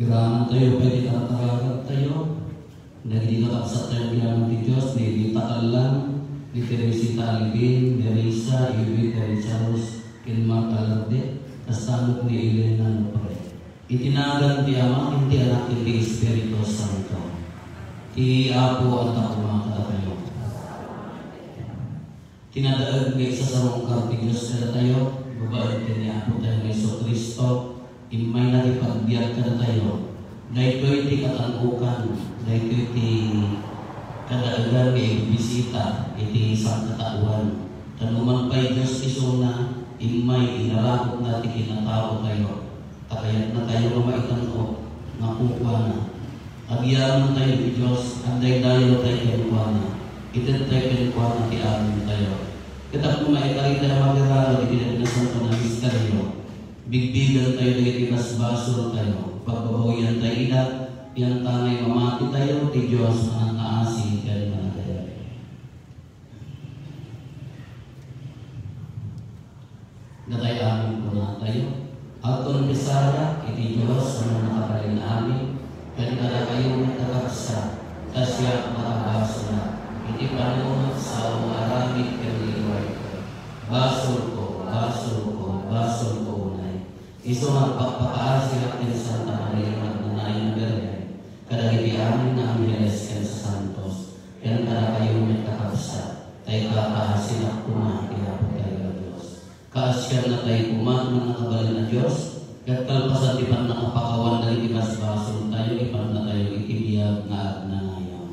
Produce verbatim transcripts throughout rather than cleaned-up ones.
Aramidentayo pay ti tartaragatayo dagiti kakabsattayo agyamanen ti Dios, ni Rita Callan, ni Teresita Alvin, ni Risa, Iwi, ni Charles, ken Mark Alarde, kasta met ni Elena Lopre. Iti nagan ti Ama, ken ti Anak, ken ti Espiritu Santo. Ti Apo adda koma kadatayo. Kinadaag nga isasarungkar ti Dios kadatayo, babaen ken ni Apotayo nga Jesu-Cristo, immayna ti pagbiag kadatayo. Daytoy ti katan-okan, daytoy ti kadaegan nga ibibisita iti sangkataoan. Ta no man pay Dios isuna, immay inaramidna ti kinataotayo. Ta kayatnatayo nga maitan-ok nga kukuana. Agyamanen tayo ti Dios, agdaydayaw tayo kenkuana, ited tayo kenkuana ti amin tayo. Ket tapno maikari tayo makiramid iti nasanto a misterio, bigbigen tayo dagiti basbasol tayo, pagbabawian tayo ida, pian ta ngay mamati tayo ti Dios a nangngaasi ken managayat. Datay amin kunatayo, agkonfesarak iti Dios a Mannakabalin-amin, ken kadakayo met a kabsat, ta siak makabasolak iti panunot sao nga aramid ken liway. Basolko, basolko, basolko unay. Isu nga agpakpakaasiak ken Santa Maria nga agnanayon a Birhen, kadagiti amin nga angheles ken sasantos, ken kadakayo met a kabsat, ta ikakaasinak koma ti Apotayo a Dios. Kaasiannatayo koma ti Mannakabalin a Dios, ket kalpasan ti pannakapakawan dagiti basbasoltayo, ipannatayo iti biag nga agnanayon.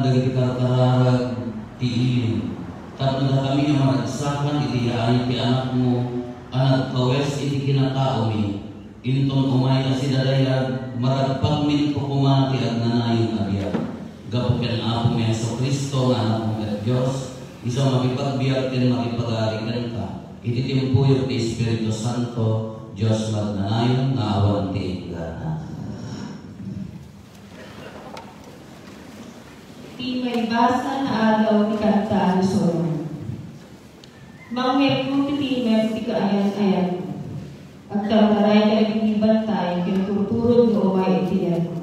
dagiti karkararag ti ili, tapno dakami a maragsakan iti yaay ti Anakmo a nagkawes iti kinataomi, inton umay a sidadayag, maragpagminto koma ti agnanayon a biag. Gapu ken Apomi a Jesu-Cristo nga Anakmo ket Dios, isu a makipagbiag ken makipagari kenka, iti tiempoyo ti Espiritu Santo, Dios nga agnanayon nga awan ti inggana. Ti maibasa nga aldaw ti kanta ni Solomon. Mangngegko ti timek ti kaayan-ayanmo. Agtartaray kadagiti bantay ken turturod nga umay iti yanmo.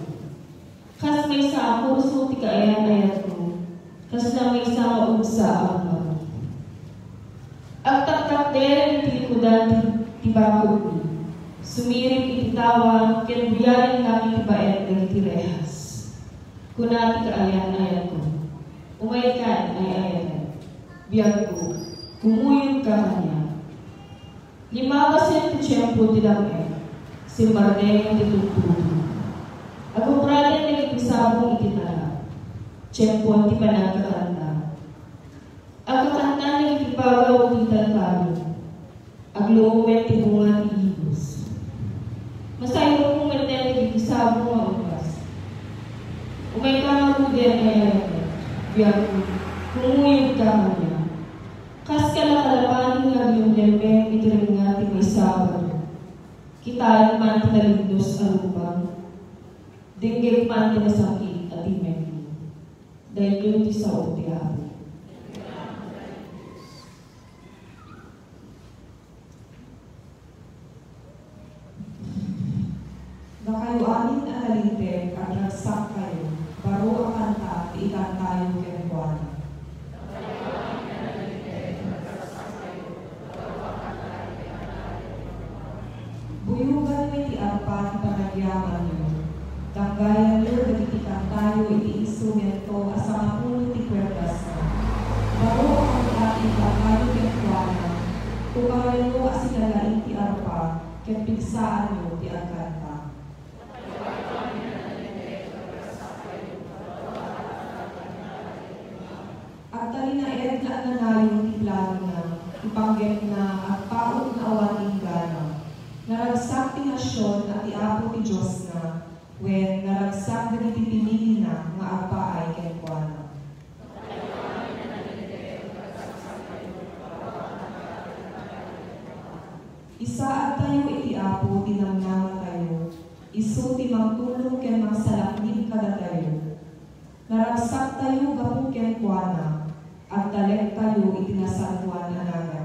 Kas maysa a kurso ti kaayan-ayanmo, kasla maysa nga ubsa a bumaro. Agtaktakder iti likudan ti, ti bakudmi. Sumirik iti tawa ken buyarin langit ti baet dagiti rehas. Kuna ti kaayan-ayanko, "Umayka, ay-ayatek, biagko, kumuyogka kaniak." Limawasen ti tiempo ti dam-ek, simmardeng ti tugtugtog. Agupraden dagiti sabong iti talab. Tiempon ti panagkakanta. Agkakantan dagiti pagaw ti talkalo. Agluomen ti bunga ti igos. Masayropmo metten dagiti sabong nga ubas. Umayka ngaruden, ay-ayatek, biagko, kumuyogka kaniak. Kas kalakalapanen nga aglemlemmeng iti rengnga ti maisabado. Kitaem man ti nalindus a rupam. Denggek man ti nasakit a timekmo. Daytoy ti sao ti Apo. Dakayo amin a nalinteg, agragsakkayo, baro a kanta ti ikantayo kenkuana. Buyoganyo iti arpa ti panagyamanyo. Danggayanyo dagiti kantayo iti instrumento a sangapulo ti kuerdasna. Baro a kanta ti ikantayo kenkuana. Tukaranyo a sinalaing ti arpa ken pigsaanyo ti agkanta. Agtalinaed nga agnanayon ti planona, ti panggepna agpaut nga awan inggana. Naragsak ti nasion a ti Apo ti Diosna, wen, naragsak dagiti pinilina nga agpaay kenkuana. Isaadtayo iti Apo ti namnamatayo, isu ti mangtulong ken mangsalaknib kadatayo. Naragsaktayo gapu kenkuana, agtalektayo iti nasantoan a naganna.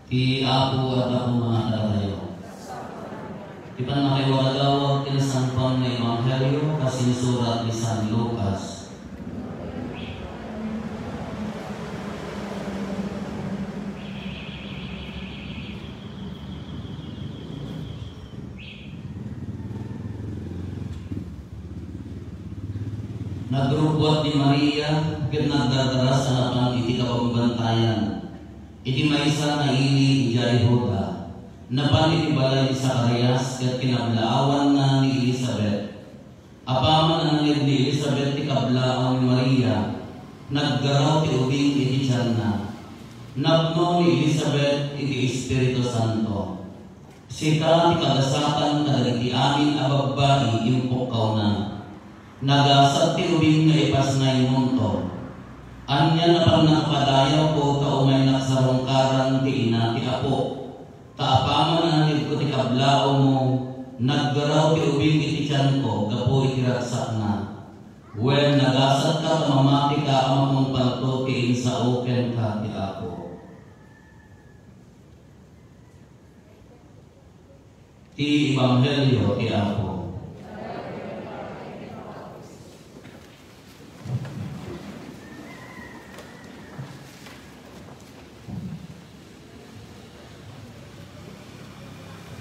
Ti Apo adda koma kadatayo. Ti pannakaiwaragawag ti Nasantoan nga Ebanghelio kas insurat ni San Lucas. Nagrubbuat ni Maria ket nagdardaras a napan iti kabambantayan iti maysa nga ili idiay Judea. Napan iti balay ni Zacarias ket kinablaawanna ni Elisabet. Apaman a nangngeg ni Elisabet ti kablaaw ni Maria, naggaraw ti ubing iti tianna. Napno ni Elisabet iti Espiritu Santo. Sika ti kagasatan kadagiti amin a babbai, impukkawna. Nagasat ti ubing nga ipasnaymonto. Ania a pannakapadayawko ta umaynak sarungkaran ti ina ti Apo. Ta apaman a nangngegko ti kablaawmo, naggaraw ti ubing iti tianko gapu iti ragsakna. Wen, nagasatka ta mamatika a mapungpanto ti insao kenka ti Apo. Ti Ebanghelio ti Apo.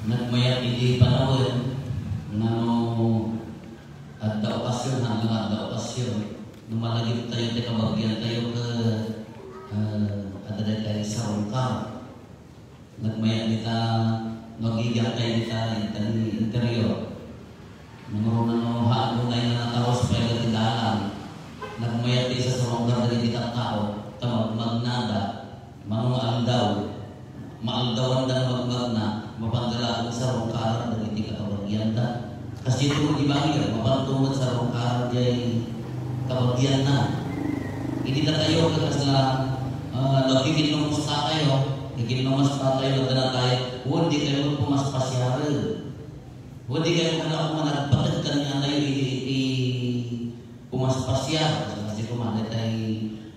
Nagmayat idi panawen nga no adda okasion, haan nga adda okasion, no malagiptayo ti kabagiantayo ket, eh, adda dayta sarungkar. Nagmayat dita, no agigiankay dita, ita ni interior. Nangruna no haan unay nga nakaros pay ti dalan. Nagmayat ti sarungkar dagiti tattao, ta magmagnada, mano nga aldaw. Maaldawan da nga magmagna, mapanggalakan sarungkaran dagiti kakabagianda. Kasdiay met ibagir, mapanto met sarungkaran jay kabagianna. Idi datayo, kasla, ah, no, kikinno mustatayo, kikinno mustatayo, adda natayo, wen dikayo met pumaspasiaren. Wen dikayo met managpategkan nga tayo idi, idi pumaspasiar. Kasi kumada tayo,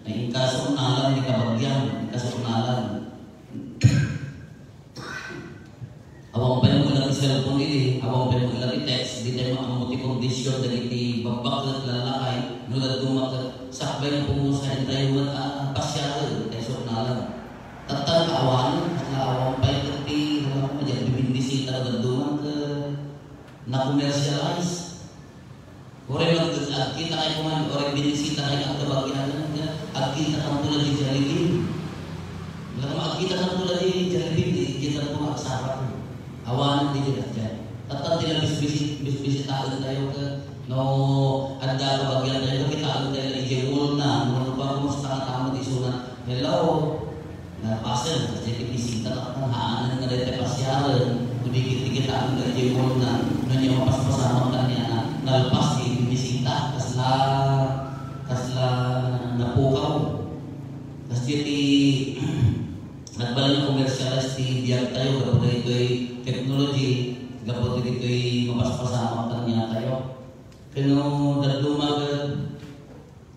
ay, inkasuknalan ni kabagian, inkasuknalan. Awan pay mo lang cellphone idi, awan pay mo lang text, di tayo maammo ti kondisyon dagiti babbaket, lalakay, no dadduma ket sakbay nga pumusaentayo met a pasiaren, di tayo suknalan. Tatta, awanen, kasla awan pay ket ti, ano, madi agbibindisita no dadduma ket na-commercialize. Uray mag-, agkita kayo kuman, uray binisita kayo ang kabagianan nga, agkita kan pula di Jollibee. Alam mo, agkita kan pula di Jollibee, di kita po magsarap. Awanan di kita dyan. Tatta ti nabisbisi-, bisbisitaen tayo ka, no, adda kabagian tayo, kakitaan tayo na ijay wall na, no, ano ba, kumusta nga tama di suna? Hello? Nalpasen, kasdiay ti bisita, tatta, haanen nga dayta pasiaren, no di kit-, kitaan nga idiay wall na, no niya mapaspasamak kaniana, nalpas ti bisita, kasla, kasla napukaw. Kasdiay ti, nagbalin nga commercialize ti biag tayo, gapu daytoy technology, gapu daytoy mapaspasamak kaniana tayo. Kano dadduma ket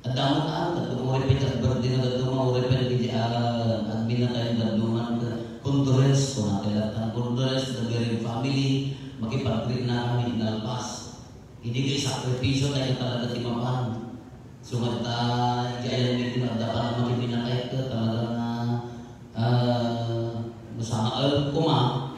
Adda met, ah, dadduma uray pay ti birthday nga dadduma, uray pay dagiti, ah, agminatay nga dadduma, condolence, kunatayo latta, condolence to the bereaved family, makipag-greet nakami, nalpas. Idi kay sakripisyo tayo talaga ti mapan. Sungad ta, iti ayan mi ti adda pay makiminatay ket talaga nga, ah, no sangael koma,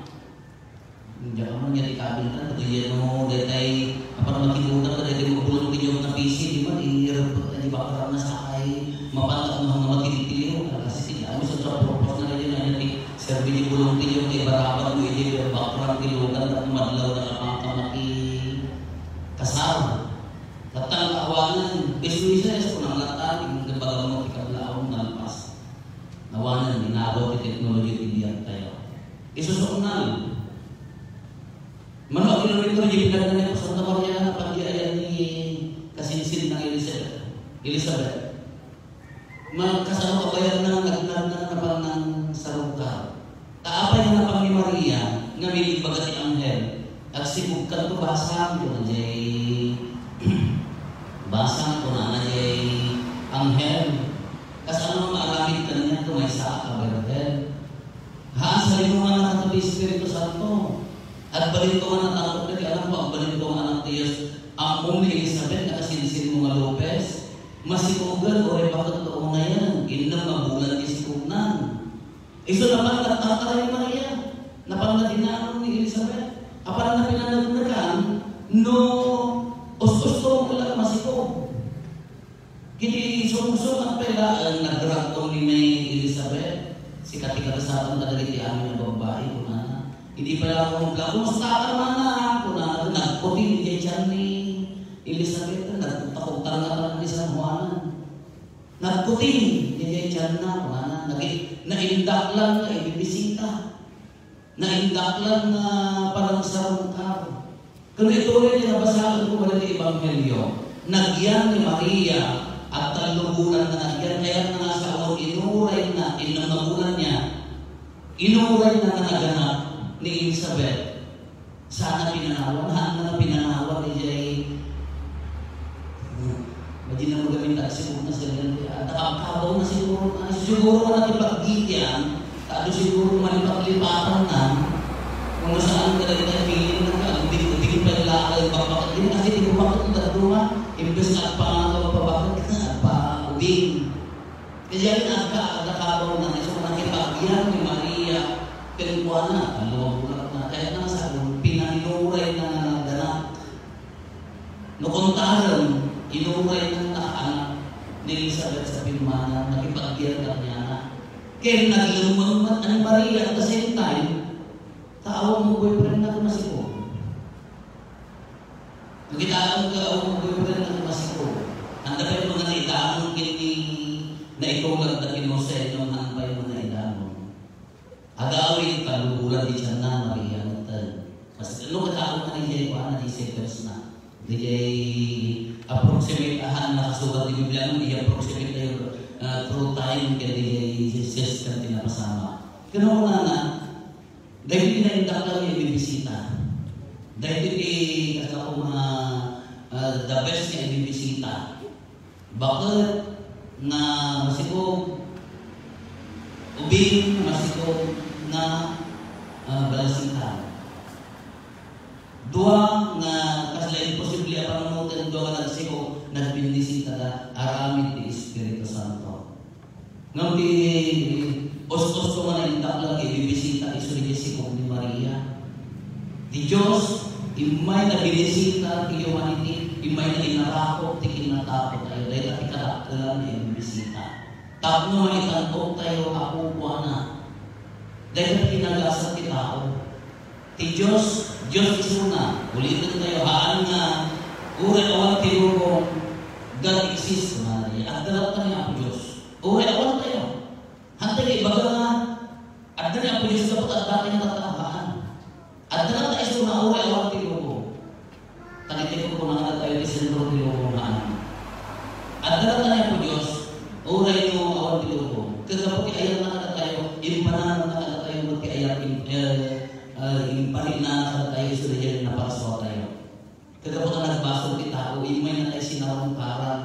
Diak man nga ti kabintan, ket diay no, daytay, apan makigutang ka, daytay magbulong ti niyog nga P C, di man, irepet na di background na sakay, mapantak no nga matiltiliw, kasi ti damo sa purpose na rin yun, ano, ti serbi di bulong ti niyog, ti barabag mo, iti background, ti lugan, tapos madlaw na kapang ka makikasar. Tattang kaawanan, isu-isu, isu, kunang latan, yung nagbagang mo, ti kablaawang nalpas. Awanan, inagaw ti teknolohiya ti biag tayo. Isusuknal. Mano a kilometro di pinagna ni Santa Maria nga pagdi ayan ni kasinsin ng Elizabeth. Elizabeth. Kasano kabayan na nagnag na napan ng sarungkal. Ta apay nga napan ni Maria nga milimbaga ti anghel, agsikog kanto basang ko na jay, basang ko na na jay anghel. Kasano nga maaramid kaniya to maysa a kaberhen? Haan, salinungan na kanto ti Espiritu Santo. Agbalinto nga natangkot dagiti anak mo, agbalinto nga anak ti Dios. Ammom ni Elizabeth, nakasinsin mo nga Lopez. Masikogen, uray baket no unayen, innem nga bulan ti sikognan. Isu napan nagtangkara ni Maria, napan nadinanon ni Elizabeth. Apan na pinanagnagan, no us-us to lang masikog. Iti sumsum at pay laeng, nagragton ni May Elizabeth, sika ti kagasatan kadagiti amin a babbai, kunana. Idi pay la ako mabla, "Kumusta ka man, anak?" Kunana, nagkuting diay tiyan ni Elizabeth, nagkutakog talaga ni San Juanan. Nagkuting diay tiyanna, kunana, nagi-, naindaklan nga ibibisita. Naindaklan nga panagsarungkar. Ken ituloy ti nabasaen ko dagiti ebanghelio, nagyan ni Maria, agtallo bulan nga nagyan, kayatna nga sao, inurayna, innem nga bulan niya, inurayna nga naganap ni Elizabeth. Saan a pinanawan, haan nga pinanawan idiay, hmm, madi na magamin tagsibugna sa ganyan, adda kabkabawna siguro, ah, siguro nga nakipaggigian, Adu siguro malipat-lipatan na, kung saan ka rin tayo feeling na kaagding-agding pa yung lakay, bakbakan din kasi di ko bakit ang daduma, imbes na agpangagaw pa bakit na agpaubing. Kaya yun, agka-, agkakabaw na, so, nakipagyan ni Maria, kenkuana, kaluwag-luwag na, kaya na sa pinaninuray na nga nagdanak. No kontarem, inuray na nakaanak ni Elizabeth sa pimmanaw, nakipagbiag kaniana. Ken naglemmeng met ni Maria at the same time, ta awan mo boyfriend na kumasiko. Nakita ka awan mo boyfriend na kumasiko. Anda pa yung mga naidamon kini naitulad na ken Jose, no, haan pa yung mga naidamon. Agawid, kaluburan di tiyanna, Maria, nagtan. Mas, ano, katao na di jay kuan, di seconds na. Di jay approximate, ahan, nakasurat di Biblia, no? Di approximate tayo, ah, through time, kaya di jay seconds kan tinapasama. Kano ko na na, dahil di na yung dakal yung bibisita. Dahil di, kasla ko mga, ah, the best nga ibibisita. Baket nga masikog, ubing nga masikog nga, ah, balasikan. Dua nga kasla imposible a panunoten, dua nga nagsikog, nagbendisita da, aramid ti Espiritu Santo. Ngem ti us-usto nga naindaklan nga ibibisita isu diay sikog ni Maria. Ti Dios, immay na binisita ti humanity, immay na inarakop ti kinnatao tayo. Dayta ti kadakkelan nga ibibisita. Tapno maitan-ok tayo a kukuana. Dayta ti kinagasat ti tao. Ti Dios, Dios isuna. Uliten tayo, haan nga, uray awan ti lubong, God exists, kunana. Agdalatan ni Apo Dios. Uray awan tayo. Hantay nga ibaga nga, adda ni Apo Dios gapu ta adda tayo natatagaan. Adda na tayo isu nga uray awan ti lubong. Tagiti ko kung nga tayo ti sentro ti lubong nga ano. Adda na tayo Apo Dios, uray no awan ti lubong. Kagapu ti ayat na kada tayo, impananan na kada tayo, ti ayat, im-, eh, eh, impalina na kada tayo, isu diay naparsua tayo. Kagapu ta nagbasol ti tao, immay na tayo sinarungkaran.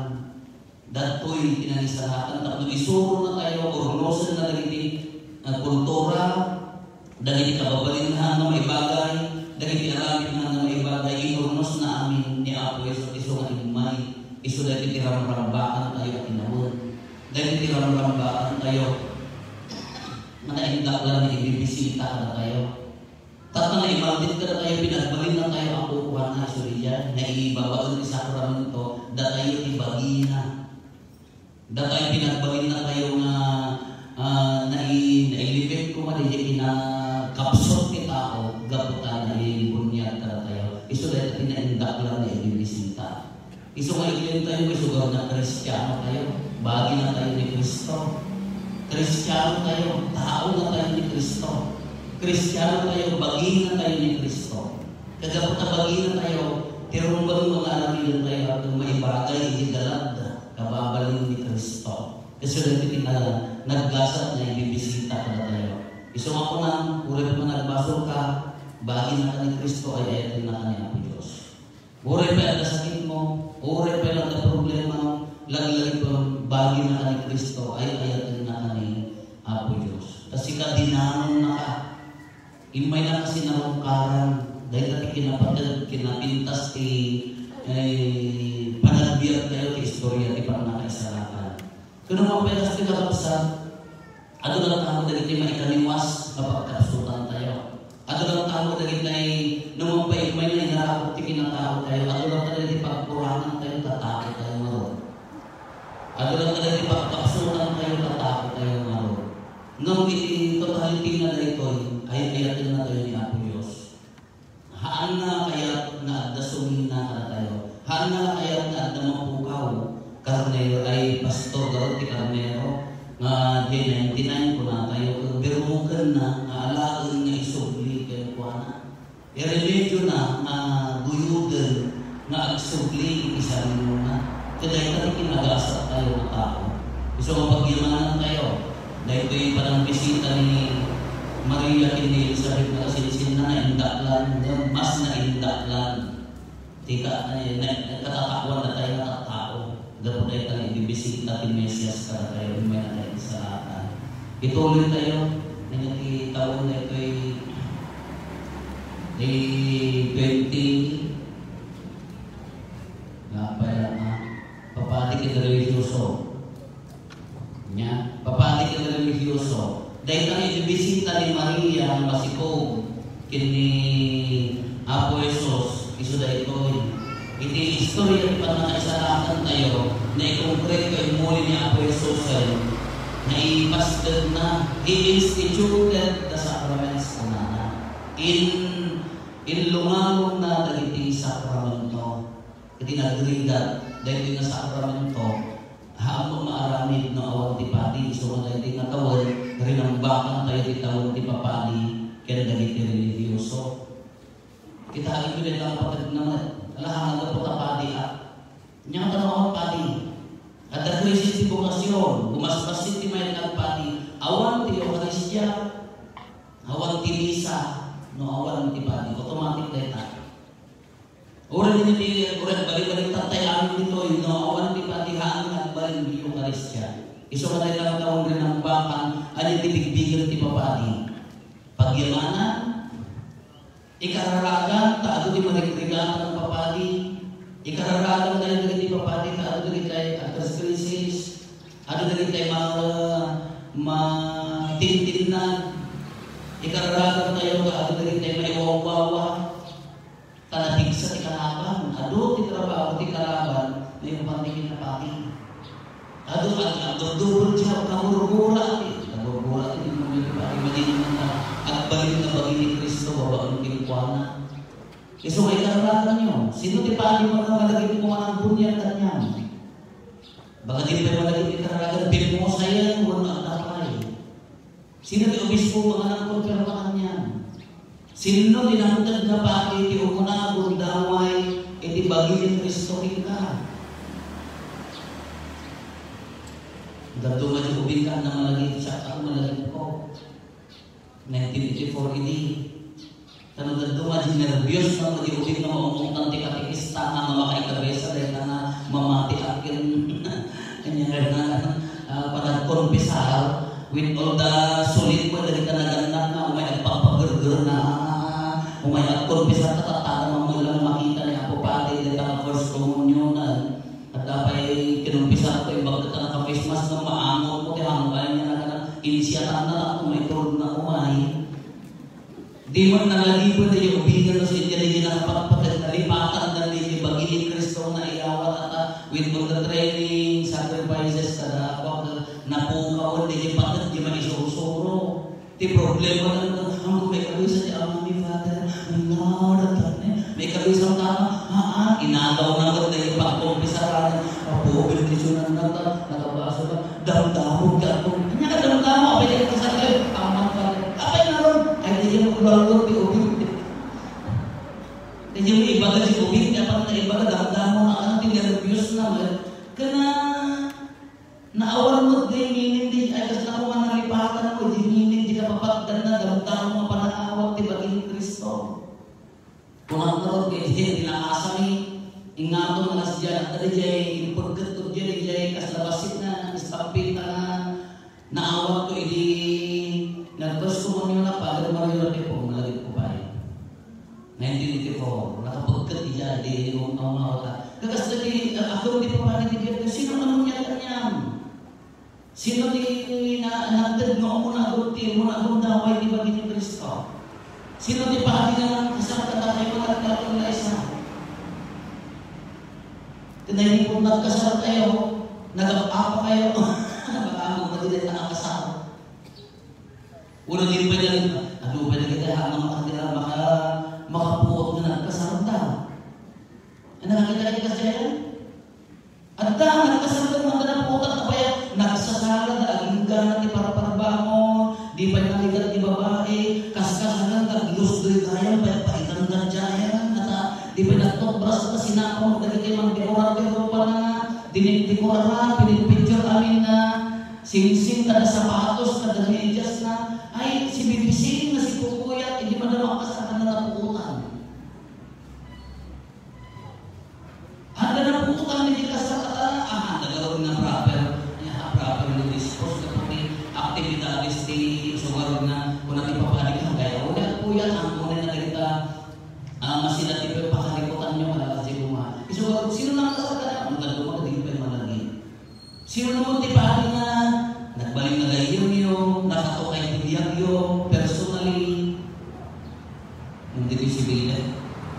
Dagitoy ti nangisalatan tapno isuro na tayo, urnosen na dagiti, ah, kultura, dagiti kababalinhan nga maibagay, dagiti aramid nga maibagay, inurnos na amin ni Apo Jesus isu nga immay, isu dagiti ramrambakan tayo a kinawen. Dagiti ramrambakan tayo nga naindaklan nga ibibisita kada tayo. Tapno naimaldit kada tayo, pinagbalin na tayo a kukuana isu diay, nga ibabaen ti sakramento, datayo ti bagina. Datayo pinagbalin na tayo nga, ah, nai-, nailibet koma diay kinakapsut ti tao, gapu ta naibuniag kada tayo. Isu dayta ti naindaklan nga ibibisita. Isu nga iklem tayo, isu nga Kristiano tayo, bagi na tayo ni Kristo. Kristiano tayo, tao na tayo ni Kristo. Kristiano tayo, bagi na tayo ni Kristo. Kagapu ta bagi na tayo, ti rumbeng nga aramiden tayo, at maibagay iti dalag, kababalin ni Kristo. Kasi dagiti na naggasat nga ibibisita kada tayo. Isu nga kunam, uray pa nagbasol ka, bagi na ka ni Kristo, ay-ayaten na ka ni Apo Dios. Uray pay adda sakitmo, uray pay adda problema, laglagipem, bagi na ka ni Kristo, ay-ayaten na ka ni Apo Dios. Ta sika, dinanong na ka. Immay na ka sinarungkaran, dayta ti kinapateg, kinapintas ti, eh, panagbiag tayo ti istorya ti pannakaisalakan. Kano man pay kas ti kakabsat, adu latta met dagiti maikaniwas nga pagkapsutan tayo. Adu latta met dagiti, no man pay immay na inarakop ti kinatao tayo, adu latta dagiti pagkurangan tayo, tatao tayo ngarud. Adu latta dagiti pagkapsutan tayo, tatao tayo ngarud. Ngem iti totality na daytoy, Ay-ayatenna tayo ni Apo Dios. Haanna kayat nga adda sumina kadatayo. Haanna kayat nga adda mapukaw. Karnero ay pastor, garud ti karnero. Nga diay ninety-nine kunatayo, ket birukenna nga alaen nga isubli kenkuana. Iremedyona nga guyoden nga agsubli iti sarinona. Ket dayta ti kinagasat tayo nga tao. Isu nga pagyamanan tayo, daytoy panangbisita ni Maria ken ni Elizabeth nga kasinsinna, naindaklan, ngem mas naindaklan ti ka-, eh, na-, katataoan na tayo nga tattao. Gapu dayta nga ibibisita ti Mesias kadatayo, umay na tayo ti salatan. Ituloy tayo, nga ti taon na ito'y, eh, twenty, nga pala nga, papadi ken religioso. Nya, papadi ken religioso. Dayta nga ibibisita ni Maria nga masikob ken ni Apo Jesus, isu daytoy. Iti istorya ti pannakaisalakan tayo, naikongkreto immuli ni Apo Jesus, eh, naipasdetna, he instituted the sacraments, kunana. In, inlungangonna dagiti sakramento. Iti nagrigat, daytoy nga sakramento, haanmo maaramid no awan ti padi, isu nga daytoy nga tawen, rinambakan tayo ti tawen ti papadi, ken dagiti religioso. Kita, iti dayta nga pateg naman, ala, hanggang po ta padi, ah. Nya, ta no awan padi. Adda krisis ti bokasyon, gumasbassit ti mayat nga agpadi, awan ti Eukaristia, awan ti misa, no awan ti padi, automatic dayta. Uray ditoy, uray bali-baliktad tayo amin ditoy, no? Awan ti padi haan nga agbalin ti Eukaristia. Isu nga dayta nga tawen rinambakan, ania ti bigbigen ti papadi? Pagyamanan, ikararagan, ta adu ti marigrigatan nga papadi. Ikararagan tayo dagiti papadi, ta adu dagiti agkriskrisis, adu dagiti ma-, matintinnag. Ikararagan tayo, ta adu dagiti maiwawwawa. Ta napigsa ti kalaban, adu ti trabaho ti kalaban, naimpan ti kinapati. Adu, ag-, agdudubol ti nagkamurmura ti, nagmurmura ti, di mo ti pati madinman na, agbalin na bagi ni Cristo, babaen kenkuana. Isu nga ikararaganyo, sino ti pati mo nga malagip mo nga nagbunyag kaniam? Baga di pay malagip ikararagan, pinusayan, wano agtapay. Sino ti obispo nga nagkonfirma kaniam? Sino ti nangted nga pati ti umuna a gundaway iti bagi ni Cristo kenka? Dadduma ti ubing ken namalagip, siak a malagipko. Nineteen eighty-four idi. Kano dadduma, di nerbios na, di ubing na maumungtan ti katekista nga makaikabesa, dahil na nga mamati akin. Kanya nga, ah, panagkonpisar, with all the solid mo, dahil ka nagannak na, umay agpagpagurgur na, umay agkonpisar, tatatana mo lang makita ni Apo Pati, dahil ka first communion na, at dapat kinumpisar ko, imbag ka naka-face mask, na maangot mo, ti hangkay niya na, insiyatanna, at umay turog na umay. Di man nalagipon ti ubingen no saan nga di nakapagpatag, nalipatan na di bagi ni Cristo nga naiyawat, ata, with all the training, sacrifices, kada apo, napukawan, di patag, di maisursuro. Ti problema na, "Ang may kabisa ti ama ni Father, ang nawaratan eh. May kabisa ang tama, haa, inagaw na ko, di pagkumpisaran. Apo, bendisyonan na ta, nakabasa na." Damdamo ka kung, anya ka damdamo, apay ka kasakit, aman ka, apay na ron, ay, di yung balot, di ubing. Di yung ibaga, di ubing, dapat na ibaga, damdamo, ang ti nervyos naman, kana, naawan mo, di meaning, di, ay, kas na kung nalipatan mo, di meaning, di kapapatdan na, damdamo, panangawat, di baging Kristo. Kunak ngarud nga iti pinakasami, ingaton nga kasdiay, adda diay impeggetto diay, diay kasla bassit nga estampita nga naawatko idi nag-first communion a Father Mario Repepo, malagipko pay. Nineteen eighty-four, nakapegget idiay, di, di, um, um, awat. Kakas dagiti, uh, akum ti papadi ti Biyernes, sino man unya kaniam? Sino ti na-, nangted nga umuna agurti, umuna agundaway ti bagi ni Cristo? Sino ti padi nga nagkasar kadatayo nga nagkatullaysa? Tinay ni kung nagkasar kayo, nagapapa kayo, baka mo madili na kasar. Uno din pa dyan, Adu pay dagiti a nga makatira, maka-, makapuot nga nagkasarda. Nakakita iti kasdiayan? Adda, nagkasarda nga adda napuotan, apay a, nagsasala da, aginggana ti parparbangon, di pay naligat ti babai, kaskasalan, naglusdoy gayam, pay paitan gayam, ata, di pay nagtutbras, ata, sinapon, dagiti mangdekorar ti rupana, dinidikorar, pinipicture amin na, singsing, kada sapatos, kada medyas na, ay, sibibisin nga sipupuyat, idi madama kasarda nga napuotan. Adda napuotan iti kasaratan, ah, adda garud nga proper, ya, proper nga dispose nga pati activities ti isu garud nga kuna ti papadi nga kaya, wala po yan, ang una na dagita, ah, masila ti pakarikutan nyo, kala kasi kuma. Isu garud, sino lang kasaratan? Ang ganda mo, daging pa yung malagi. Sino naman ti padi nga nagbalin nga gayyemyo, nakatukay ti biagyo, personally? Nung dito'y sibilya,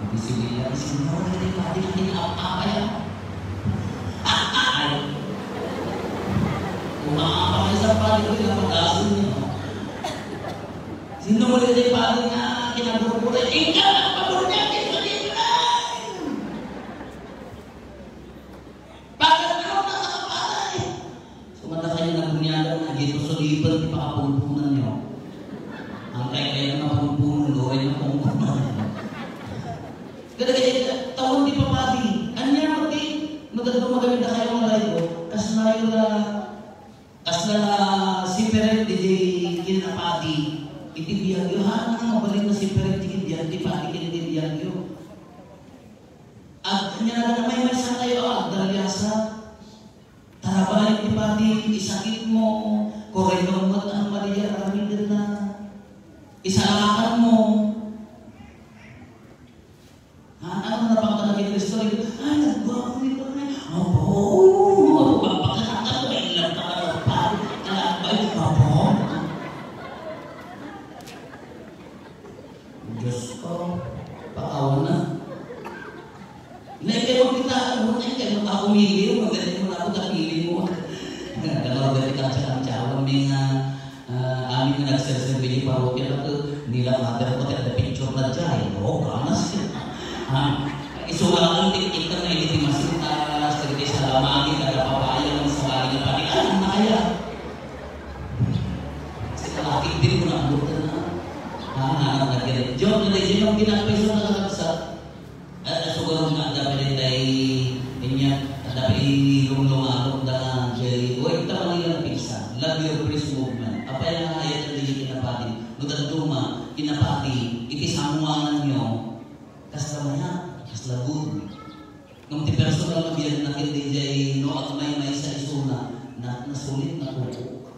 nung dito'y sibilya, sino naman ti padi nga tinapapaya? Ay! Umapapaya sa padi ko, pinapagasin niyo. Sino naman ti padi nga kinagurgura? Ikaw ang pamulya, ikaw ang Bakit ano na nakapatay? So, mata kayo na bunyagan na dito, sulipan ti pakapulpunan nyo. Ang kaya kaya na mapulpunan, doray na pungkunan. Kada kaya, tawon ti papadi. Anya, mati, maganda maganda kayo nga layo. Kas layo na, kas na separate di kinapadi. Iti biag yo, ha? Ang mabalin na separate di biag, di padi, iti biag yo. Ag-, ania na may, may satayo, agdaliasa. Tarabayan ti padi, isakit mo, korek mo, at ang mali, aramiden na. Isalakan mo. Ha, ano na pang talaga yung story? Ay, nagbago nito na. Opo, opo, magpapakita ko, ilang ka na pa. Alam ba yun? Opo. Diyos ko, pakawan na. Hindi kayo magkita, ano, hindi kayo magkaumili, magaling mo na ako, napili mo. Dalawa galing ka sa kamtsawan, may nga, ah, amin nga nagserserbi di parokya na to, nila mother ko, the picture na dyan, eh. Oo, ganas. Ah, isu nga lang, tiktik ka na, hindi masintas, hindi sa lamangin, nagapapayang, sa bagay na pati, ano na kaya? Sa kalakit din ko na, ano na? Ah, nanap na ganit. Diyon, hindi, diyon yung ginagpay sa mga nagsa-, At asugaron nga adda pay daytay, inya, adda pay lunglungarot da nga, Jerry, o, ita man nga pigsa, love your praise movement. Apay nga ayat nga di kinapadi, no dadduma, kinapadi, iti samuangan nyo, kasla mayat, kasla good. Ngem ti personal nga biag na ket, di jay, no, agmaymaysa isuna, na, nasulit, nakuko.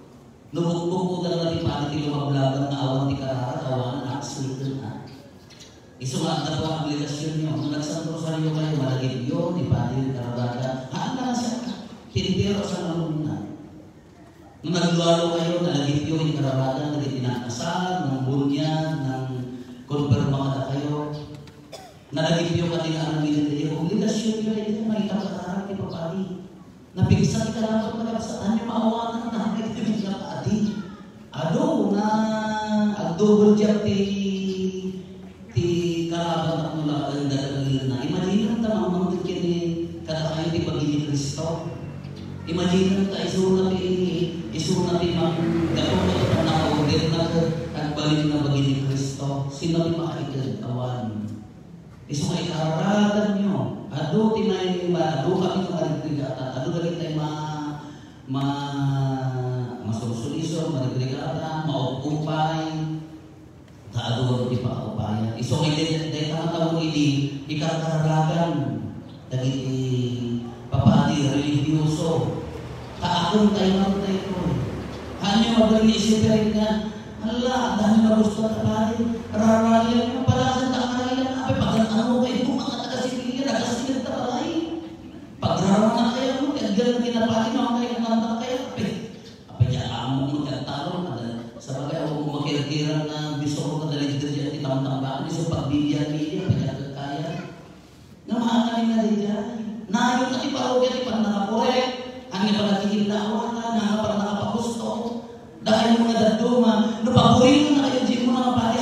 No bukbukod a nga ti padi ti lumablaban nga awan ti kararag, awanen a, sulten a. Isu nga adda pay obligasionyo. No nagsanrosario kayo, malagipyo ti padi ti kararagan. Haan nga siak, ti entero a sangalunan. No naglualo kayo, nalagipyo ti kararagan dagiti nagkasar, nangbunyag, nangkonfirma kadakayo. Nalagipyo kadi nga aramiden dayta, obligasionyo dayta, mangikakararak ti papadi. Napigsa ti kalabat nga kabsat, ania maawanan na, dagiti nga papadi. Adu nga agdubel diak ti, ti kalabat tapno laeng dagiti na. Imagine ta, mangmangted ken ni, kadakayo ti bagi ni Cristo. Imagine ta, isuna ti, isuna ti manggapu ket pannakaudetna ket agbalin nga bagi ni Cristo. Sino ti makaited? Awan. Isu nga ikararaganyo. Adu ti may, ma-, adu kami nga marigrigat, adu dagiti ma-, ma-, masursuliso, marigrigat, maupupay. Ta adu ti pakaupayan. Isu nga iti, dayta nga tawen idi, ikararagan dagiti papadi religioso. Ta akum tayo nga tayo. Hanyo mabalin ni Siperit nga, Hala, dami nga gusto ta padi. Raralian mo pala sa takarian. Apay, pagan-ano kayo, mga taga-Sibilia, nagasigan ta pala eh. Pagrarama na kayo, no? Kaya ganun kinapadi, mga kayo, nanda kayo, apay. Apay, diya, amo mo, kaya talo, kada, sa bagay, ako mo makirkira na, gusto ko kada leader diyan, kitang tambakan, gusto pagbibiyan-biyan, apay, diya, kaya. Nga maakamin na daydiay. Nayon a ti parokya ti pannakakorek, ania pannakikidnawan, ania pannakapagusto. Dakayo nga dadduma, no paborito na kayo, di mo na mapati,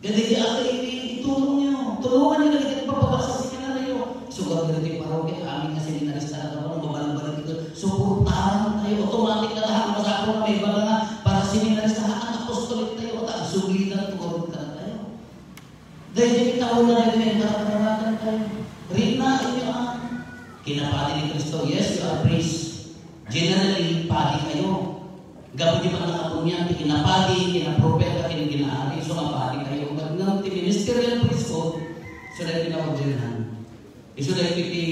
Kadagiti adu iti itulongyo. Tulonganyo dagiti nagpapabasa sa seminaryo. Sugar dagiti parokia, amin nga seminarista nga kapan, mabalbaliw iti suportahan tayo. Automatic na tayo. Masapul nga may iba nga para seminarista, haan, apostolit tayo. Ta, sublidan, tugaron ka na tayo. Dahil di kita wala na rin, kararakan tayo. Rina inyo ang kinapati ni Kristo. Yes, you are priest. Generally, padi kayo. Gapu di man nakabunyan, ti kinapadi, kinaprofeta, ken kinaari, isu nga padi kayo. Ngem ti ministerial priesthood, isu daytoy nga ordenan. Isu daytoy ti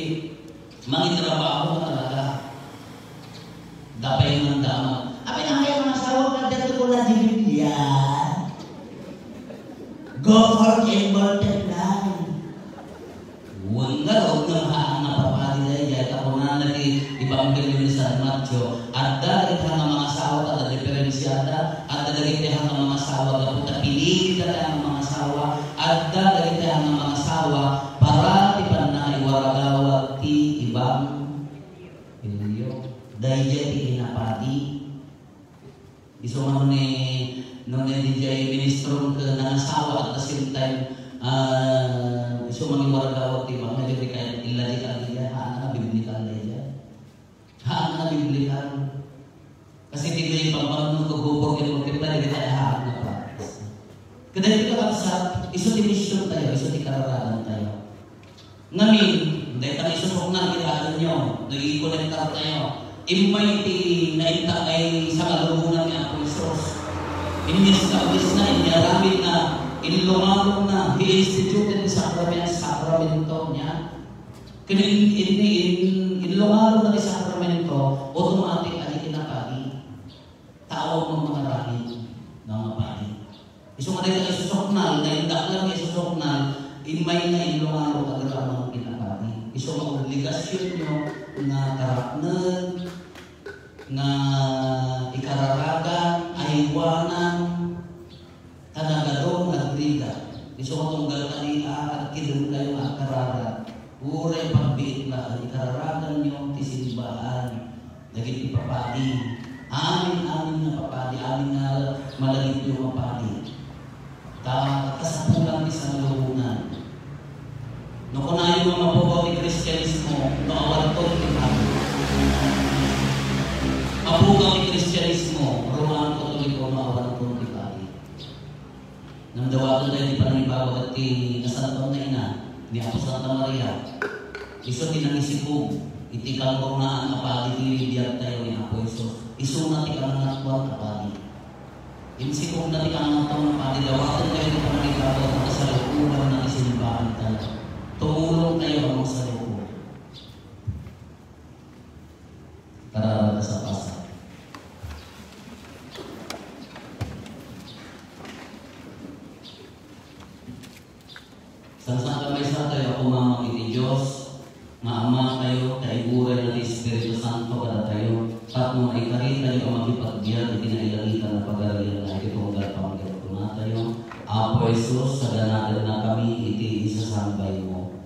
mangitrabaho nga talaga. Dapay nga damag. Apay na kayo mga asawa nga dito ko na di Biblia. Go forth and multiply. Wen ngarud nga haan nga papadi daydiay, ta kunana ti Ebanghelio ni San Mateo, adda dagiti haan nga mangasawa ta adda diferensiada, adda dagiti haan nga mangasawa gapu ta pinili dagiti haan nga mangasawa, adda dagiti haan nga mangasawa para ti pannakaiwaragawag ti ebanghelio. Daydiay ti kinapadi. Isu nga no ni, no ni D J ministro ken nangasawa at the same time, ah, isu mangiwaragawag ti ebanghelio, di kayat illadikal daydiay, haan nga biblikal daydiay. Haan nga biblikal. Kasi ti may pambangon ko gubor ken multiply, di kayat haan nga practice. Kadagiti kakabsat, isu ti mission tayo, isu ti kararadan tayo. Ngamin, dayta nga isusuknal ti adanyo, no ikonektar tayo. Immay ti naintak nga sangalubonan ni Apo Jesus. Inyestablish na, inyaramid na, inlungarog na, he instituted the sacrament, sakramento niya. Ken in, in, in, inlungarog na ti sakramento, automatic a di kinapadi. Tao nga mangaramid nga mapadi. Isu nga dayta isusuknal, nga indaklan nga isusuknal, immay nga inlungarog a agraman kinapadi. Isu nga obligasyonyo nga karaknen, nga ikararagan, aywanan, ta nagadong, nagrida. Isu nga tunggal kadi a agkidem kayo nga agkararag. Uray pagbiit laeng, ikararaganyo ti simbaan dagiti papadi. Amin, amin nga papadi, amin nga malagipyo nga padi. Ta kasapulan ti sangalubonan. No kunayo nga mapukaw ti Kristianismo, no awanton ti padi. Mapukaw ti Kristianismo, Romano Katoliko, no awanton ti padi. Ngem dawaten tayo ti panangibabaga ti nasantoan nga ina ni Apo Santa Maria. Isu ti nangisikog iti kangrunaan a padi ti biag tayo ni Apo Jesus. Isuna ti kanangatoan a padi. Insikogna ti kanangatoan a padi, dawaten tayo ti panangibabaga ta kasalukuban na ti simbaan tayo. Tumulong tayo a masaluko. Kararag a sapasat. Sansankamaysa tayo a kumamag iti Dios nga Ama tayo, ta iguray na ti Espiritu Santo kadatayo, tapno maikari tayo a makipagbiag iti nailangitan a pagarian na iti tunggal panggep. Tayo, Apo Jesus, saganaennakami iti isasambaymo.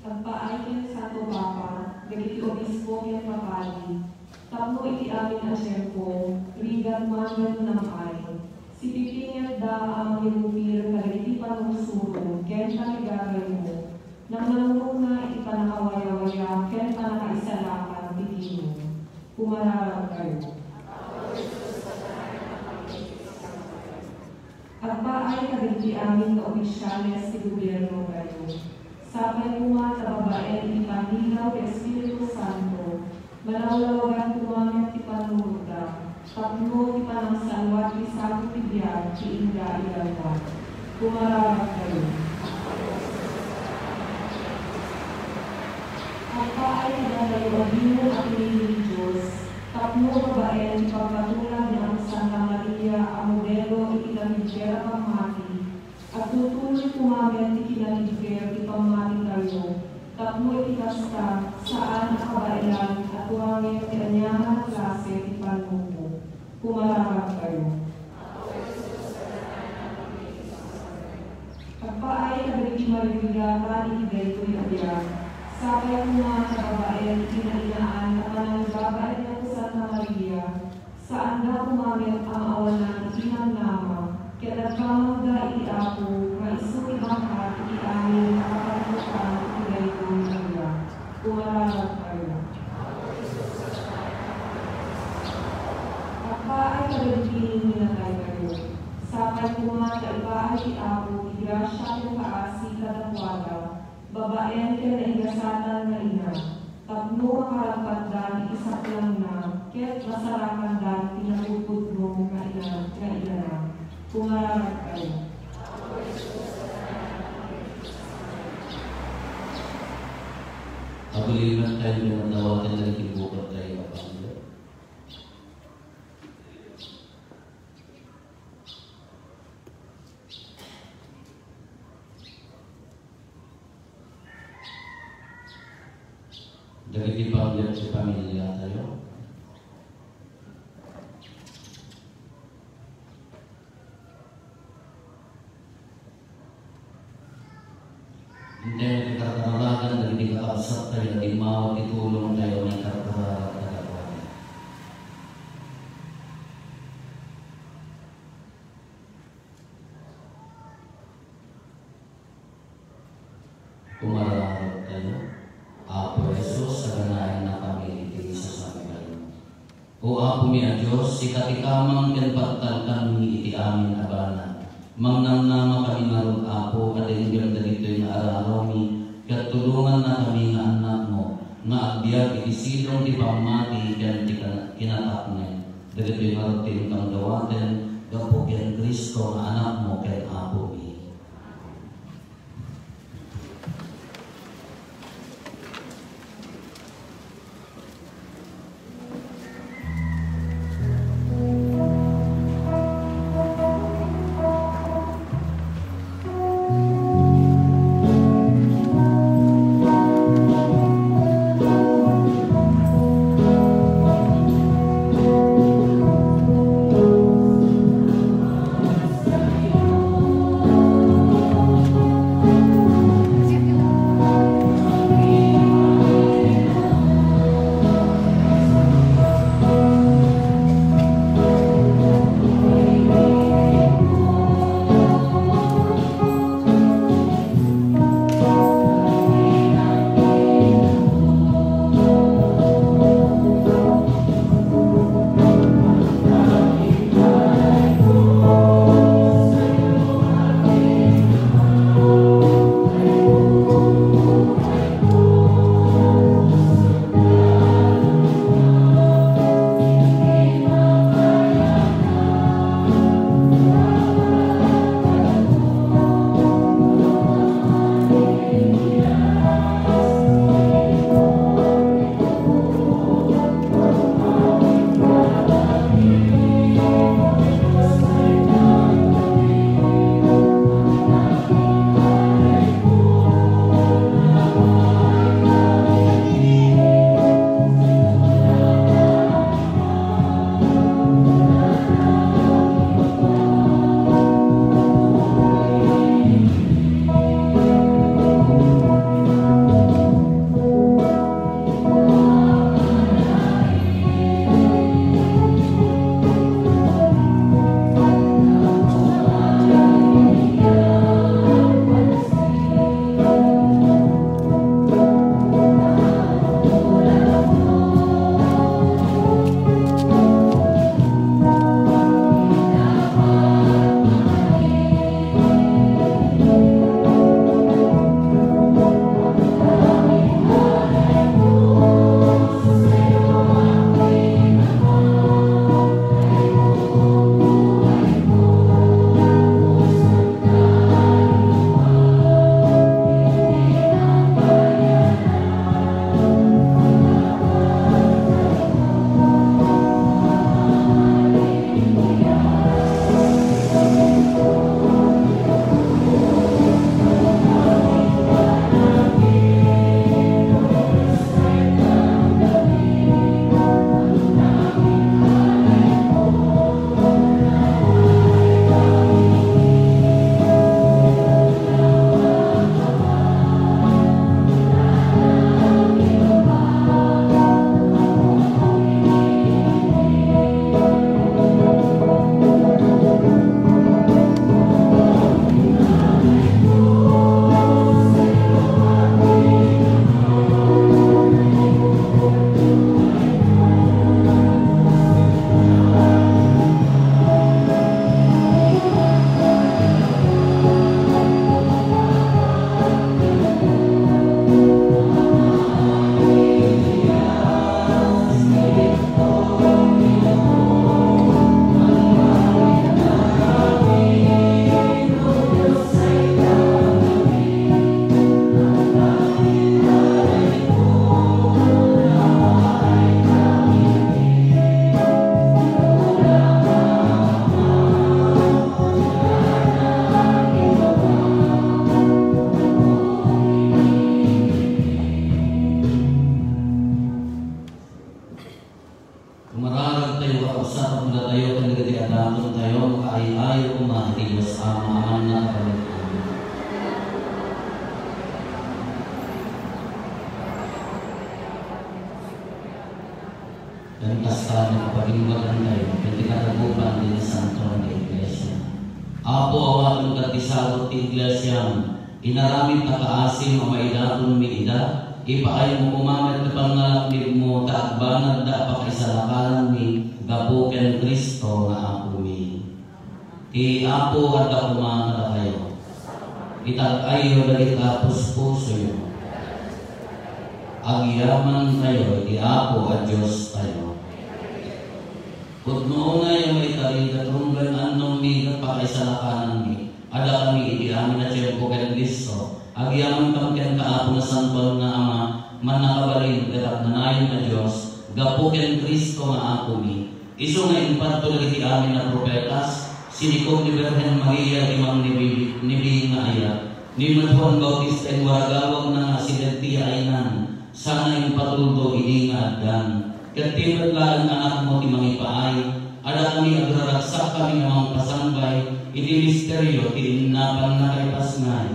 Agpaay ken Santo Papa, dagiti obispo ken papadi, tapno iti amin a tiempo, rigat man wenno nam-ay, sipipingetda a mangirupir kadagiti pannursuro ken tarigagaymo, nangnangruna iti pannakawayawaya ken pannakaisalakan ti Ginoo. Kumararagtayo. Agpaay kadagiti amin nga opisyales ti gobiernotayo. Sapay koma ta babaen iti panlilaw ti Espiritu Santo, malawlawagan koma met ti panunotda, tapno ti panangsalluat ti sagut ti biag ti inda ilanwan. Kumararagtayo. Agpaay kadatayo a Ginoo a pinili ti Dios, tapno babaen ti pagpatulag ni Apo Santa Maria a modelo iti natibker a pammati, agtutuloy koma met ti kinatibker ti pammatitayo, tapno iti kasta, saan a kabaelan a tuangen ti aniaman a klase ti pannubo. Kumararagtayo. Agpaay kadagiti marigatan iti daytoy a biag, sapay koma ta babaen iti nainaan a panangbabaen ni Apo Santa Maria, saanda koma met a maawanan iti namnama, ket agpamangda iti Apo nga isu ti bangkak iti amin a kapanunotan iti daytoy a biag. Kumararagtayo. Agpaay kadagiti minataytayo. Sapay koma ta ipaay ti Apo ti grasia ken kaasi kadakuada, babaen ken naigasatan nga ina, tapno makaragpatdan iti saplangna ket masarakandan ti napudpudno nga ina-, nga inana. Kumararagtayo. Agulingentayo ken addawaten dagiti bukadtayo a panggep. Dagiti panggep ti pamiliatayo. Intayo ti karkararagan dagiti kakabsattayo a dimmawa ti tulongtayo a maikarkararag kadakuada. Kumararagtayo. Apo Jesus, saganaennakami iti isasambaymo. O Apomi a Dios, sika ti kamang ken pagtalkanmi iti amin a banag. Mangnamnamakami ngarud, Apo, a denggem dagitoy nga ararawmi, ket tulongannakami nga annakmo nga agbiag iti sidong ti pammati ken ti kan-, kinatapneg. Dagitoy ngarud ti inkam dawaten gapu ken Cristo nga Anakmo ken Apomi. Ken kasta met a pagimbagantayo ken ti katagupan ti nasantoan nga iglesia. Apo, awatem kadti sagut ti iglesiam. Inaramidta kaasim a maidatonmi ida. Ipaaymo koma met ti pannalaknibmo ta agbanagda a pakaisalakananmi gapu ken Cristo nga Apomi. Ti Apo adda koma kadakayo. Itag-ayyo dagiti puspusoyo. Agyamantayo iti Apo a Diostayo. Pudno unay a maitari ket runggen annongmi ket pakaisalakananmi. Adda kami iti amin a tiempo ken listo. Agyamankam kenka, Apo Nasantoan nga Ama, Mannakabalin ket agnanayon a Dios, gapu ken Cristo nga Apomi. Isu nga impatto dagiti amin a profetas, sinikup ni Birhen Maria iti mangnibibi-, nibi nga ayat. Ni met Juan Bautista inwaragawagna nga asideg ti yaaynan, sana impatuldo idi nga addan. Ket ti met laeng Anakmo ti mangipaay, adda kami agraragsak kami a mangpasangbay iti misterio ti innapanna kaipasngay.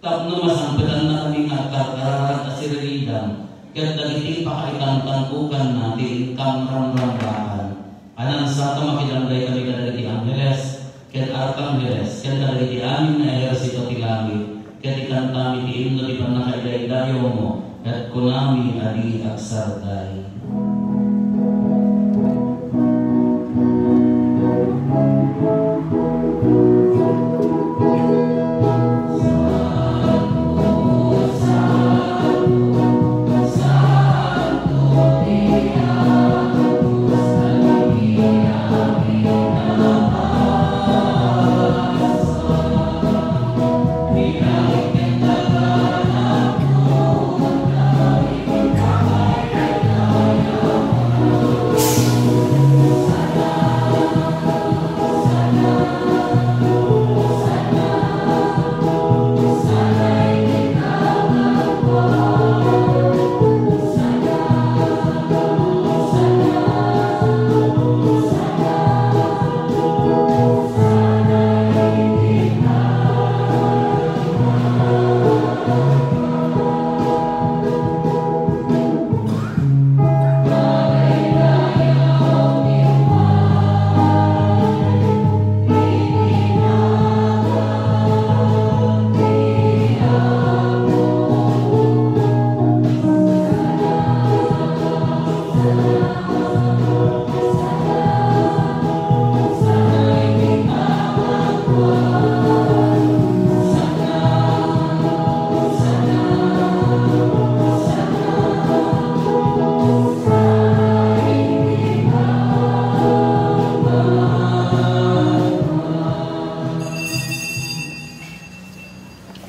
Tapno masangpetanna kami nga agkarkararag a siriridam, ket dagiti pakaitantan-okanna ti inkamramrambakan. Anansa ta makidangday kami kadagiti angheles, ken arkangheles, ken kadagiti amin nga ehersito ti langit, ket ikantami ti imno ti pannakaidaydayawmo, ket kunami a di agsarday.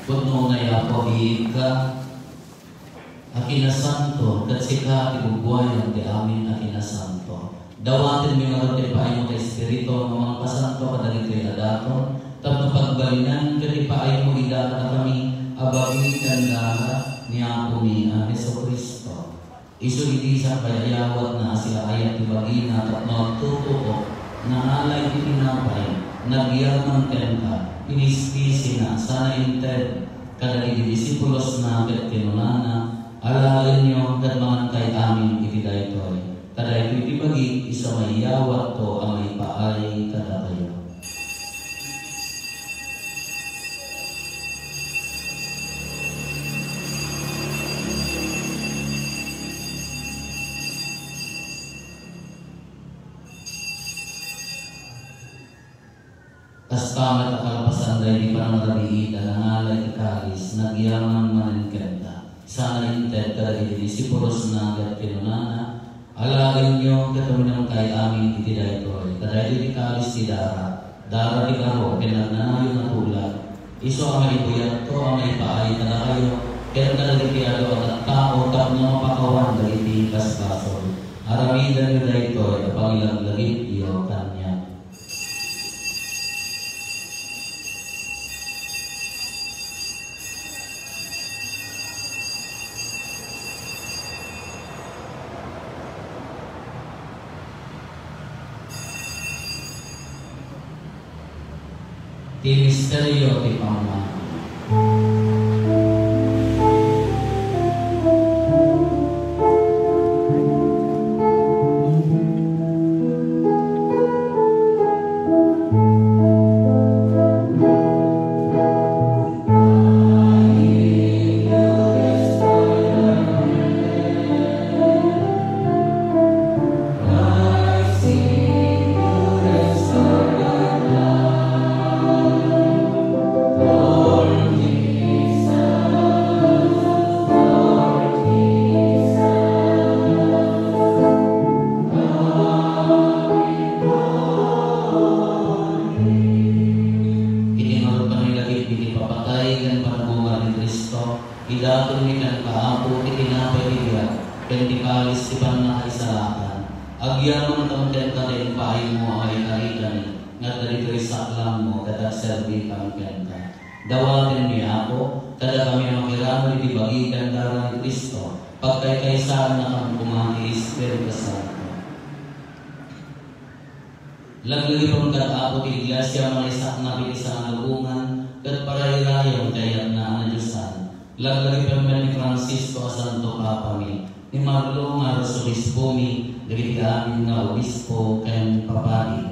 Pudno nga Apo, biigka a kinasanto, ket sika ti bugbuayan ti amin a kinasanto. Dawatenmi ngarud ti ipaaymo ti Espiritu a mangpasanto kadagitoy a daton, tapno pagbalinen ket ipaaymo ida kadakami a bagi ken dara ni Apomi a Jesu-Cristo. Isu idi sakbay a yawatna a siaayat ti bagina tapno agtutuok, nangala iti tinapay, nagyaman kenka, inispisina, sana inted kadagiti disipulosna ket kinunana, "Alaenyo ket mangankay amin iti daytoy. Ta daytoy ti bagik, isu a maiyawatko a maipaay kadakayo." Kasta met a kalpasan daydi pannangarabiit a nangala iti kalis, nagyaman manen kenta. Sana inted kadagiti disipulosna ket kinunana, "Alaenyo ket uminumkay amin iti daytoy, ta daytoy ti kalis ti dara, dara ti garo ken agnanayon a tulag. Isu a maibuyatko a maipaay kadakayo ken kadagiti adu a tattao tapno mapakawan dagiti basbasol. Aramidenyo daytoy a pangilaglagipyo kaniak." Ti misterio ti pammati. Idatonmi kenka, Apo, ti tinapay ti biag, ken ti kalis ti pannakaisalakan. Agyamankam kenka ta impaaymo a maikaritami, nga adda ditoy saklammo ket agserbikam kenka. Dawatenmi, Apo, kadakami a makiramid iti bagi ken dara ni Cristo, pagkaykaysannakam koma ti Espiritu Santo. Laglagipem kad Apo ti Iglesia a manaisaknap iti sangalubongan ket parairayem ti ayatna a nadiosan. Laglagipem met ni Francisco a Santo Papami, ni Marlo nga Arsobispomi, dagiti amin nga obispo ken papadi.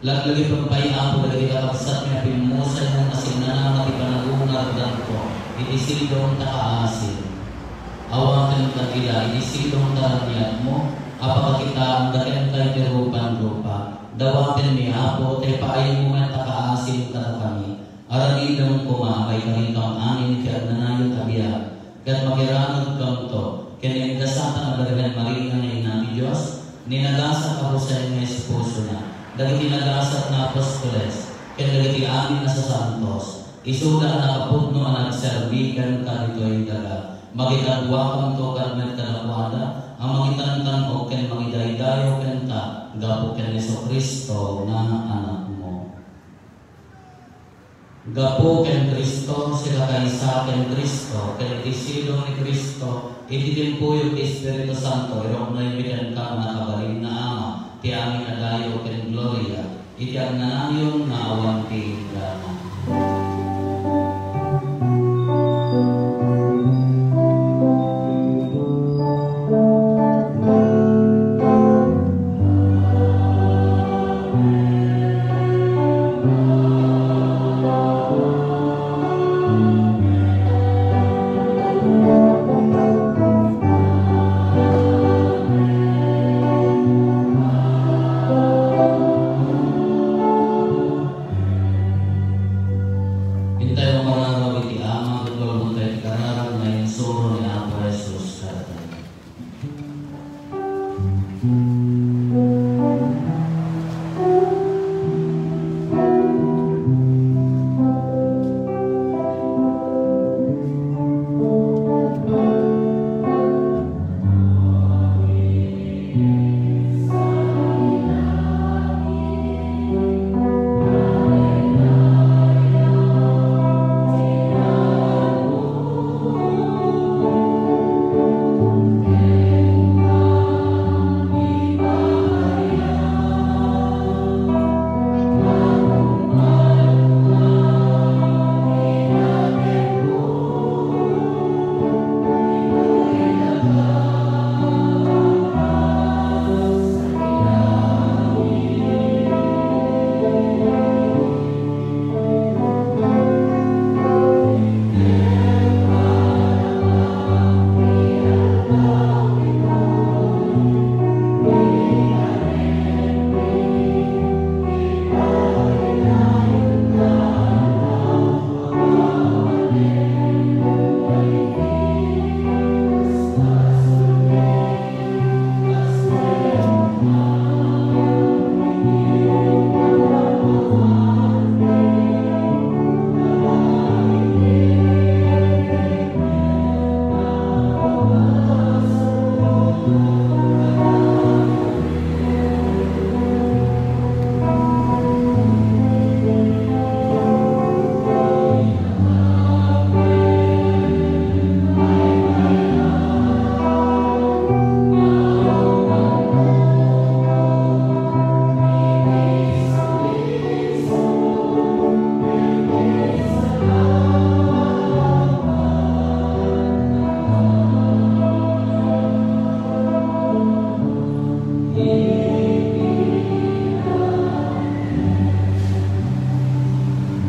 Laglagipem pay, Apo, dagiti kakabsatmi a pimmusay nga asinanama ti panagungardanto iti sidong ta kaasim. Awaten kad ida iti sidong ta raniagmo a pakakitaanda kenka iti rupan-rupa. Dawatenmi, Apo, ta ipaaymo met a kaasim kadakami. Aramidem koma a maikaritam amin ti agnanayon a biag, ket makiramidkamto ken ni Santa Birhen Maria nga Ina ti Dios, ni nagasat a Jose nga esposona, dagiti nagasat nga apostoles, ken dagiti amin a sasantos, isuda a nakapudno a nagserbi kenka ditoy daga. Makikaduakamto kad met kadakuada a mangitantan-ok ken mangidaydayaw kenka gapu ken Jesu-Cristo nga Anakmo. Gapu ken Cristo, sikakaysa ken Cristo, ken iti sidong ni Cristo, iti timpuyog ti Espiritu Santo, iruknoymi kenka, nakabalin nga Ama, ti amin a dayaw ken gloria, iti agnanayon nga awan ti inggana. Intayo nga mararaw iti Ama, ket walmontayo ti kararag nga insuro ni Apo Jesus kadatayo.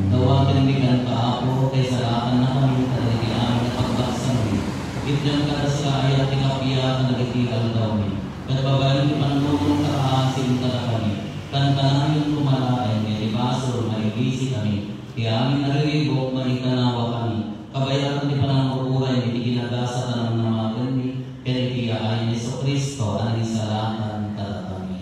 Dawatenmi kenka, Apo, ta isalatannakami kadagiti amin a pagbagsanmi. Itdem kadakuada ti kappia kadagiti aldawmi. Ket babaen ti pannurom ta kaasim kadakami, kankanayon koma laeng iti basol nga ilisitami. Ti amin a riribuk, maikanawakami, kabayaran ti panangur-uraymi iti ginagasat a namnamatenmi ken iti yaay ni Jesu-Cristo a Nangisalatan kadakami.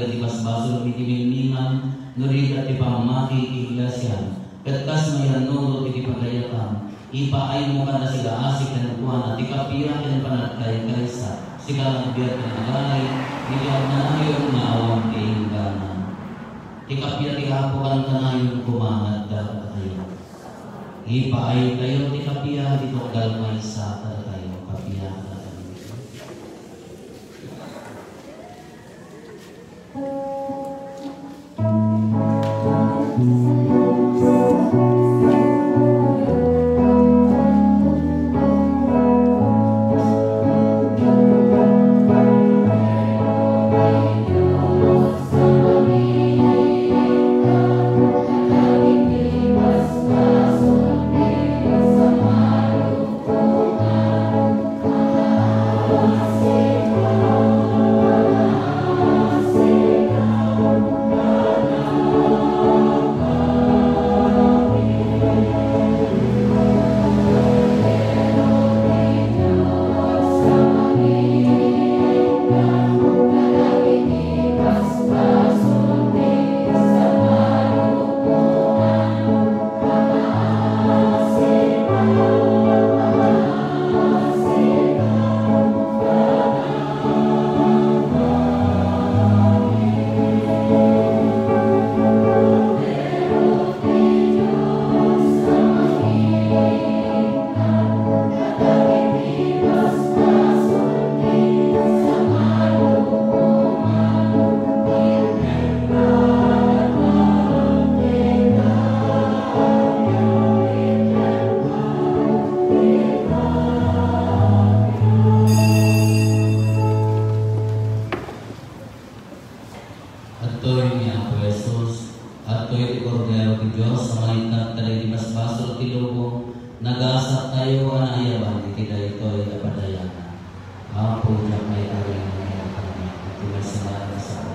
Iti basbasolmi ti milmingan, no rigat ti pammati iti iglesiam, ket kas mayannurot iti pagayatan, ipaaymo kada sigaasik kenkuana ti kappia ken panagkaykaysa, sika nga agbiag ken agalay, iti agnanayon nga awan ti inggana. Ti kappia ti Apo, kantanayon koma nga adda kadatayo. Ipaaytayo ti kappia, ti tunggal maysa kadatayo, kappia kadatayo. Adtoy ni Apo Jesus, adtoy ti Kordero ti Dios a mangitnag kadagiti basbasol ti lubong, nagasat tayo a naayaban iti daytoy a padayanan. Apo, diak maikari nga mayat kami, iti maysa nga adda sa apo.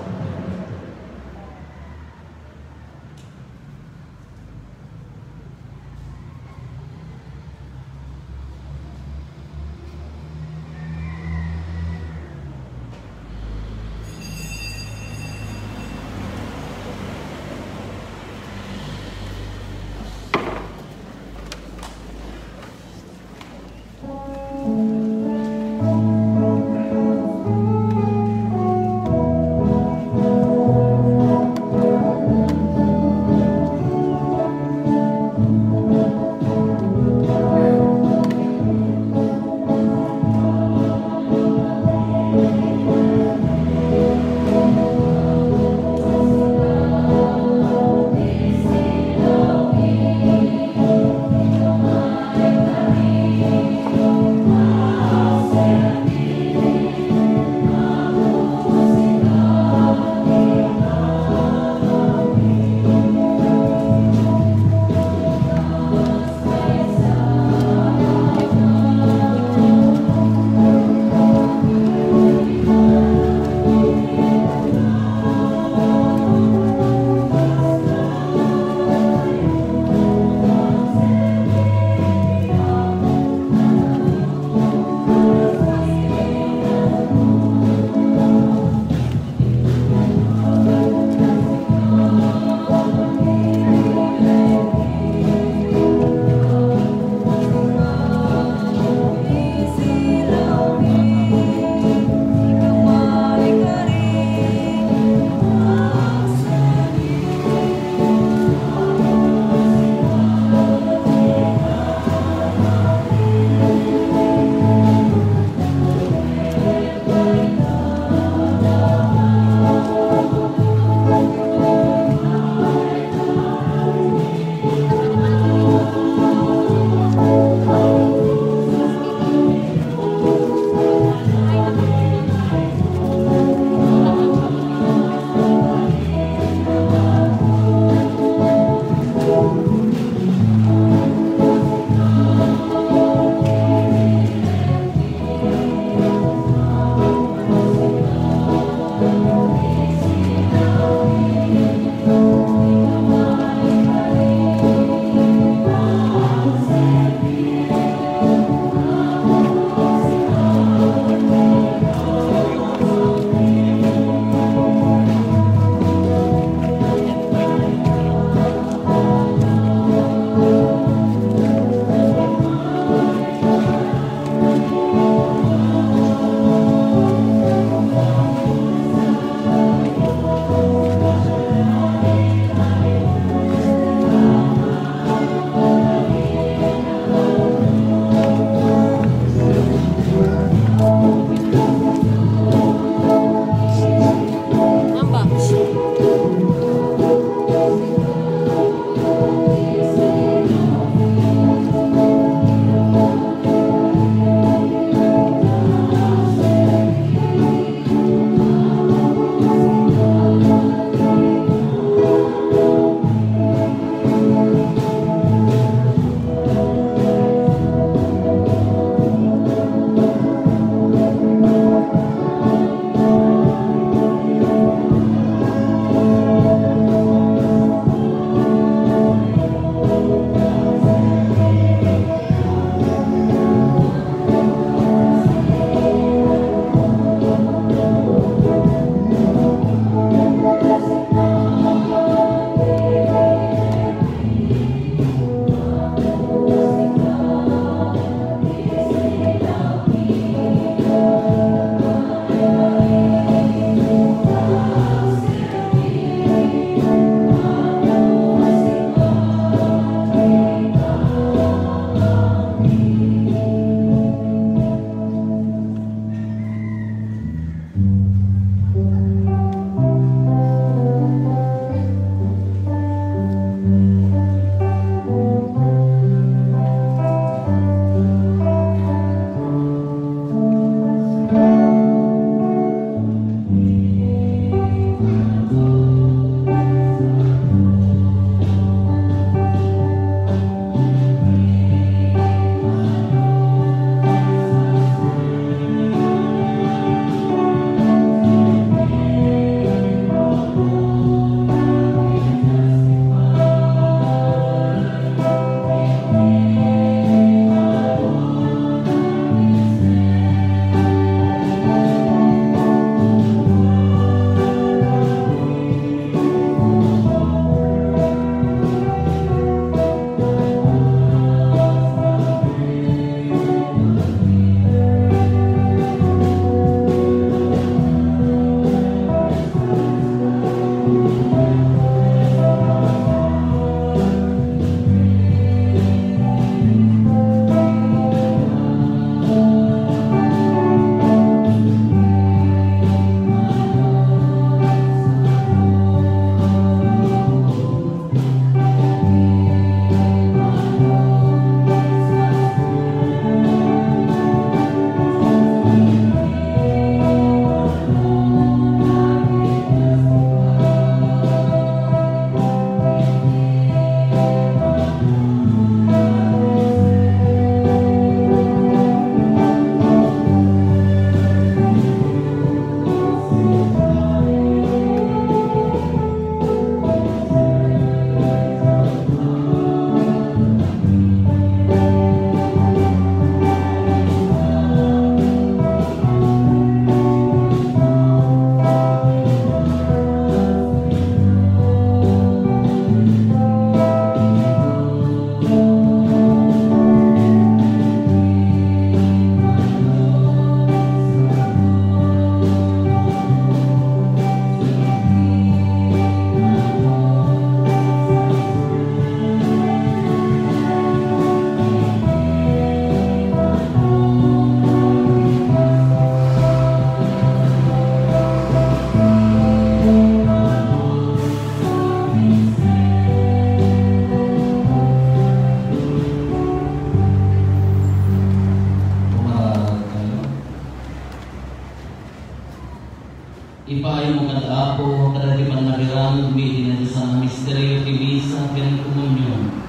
Kadagiti pannakairamidmi iti nadiosan a misterio ti misa ken komunion.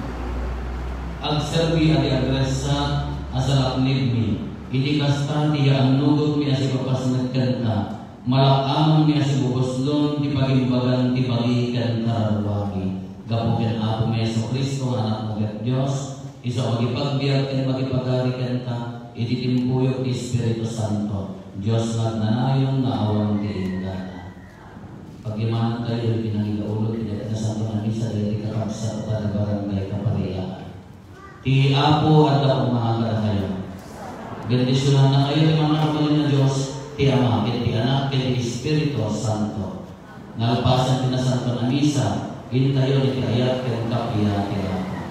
Agserbi a di agressat a salaknibmi. Iti kasta, ti yaannurotmi a sipapasnek kenka, malak-amanmi a sibubuslon ti pagimbagan ti bagi ken kararuagi. Gapu ken Apomi a Jesu-Cristo nga Anakmo ket Dios, isu a makipagbiag ken makipagari kenka iti timpuyog ti Espiritu Santo, Dios nga agnanayon nga awan ti inggana. Pagyamanantayo iti nangigaulo ti Nasanto a Misa dagiti kakabsat a taga-Barangay Kapariaan. Ti Apo adda koma kadakayo. Bendisionannakayo ti mangikabalin a Dios, ti Ama, ken ti Anak, ken ti Espiritu Santo. Nalpasen ti Nasanto a Misa, intayon iti ayat ken kappia ti Apo.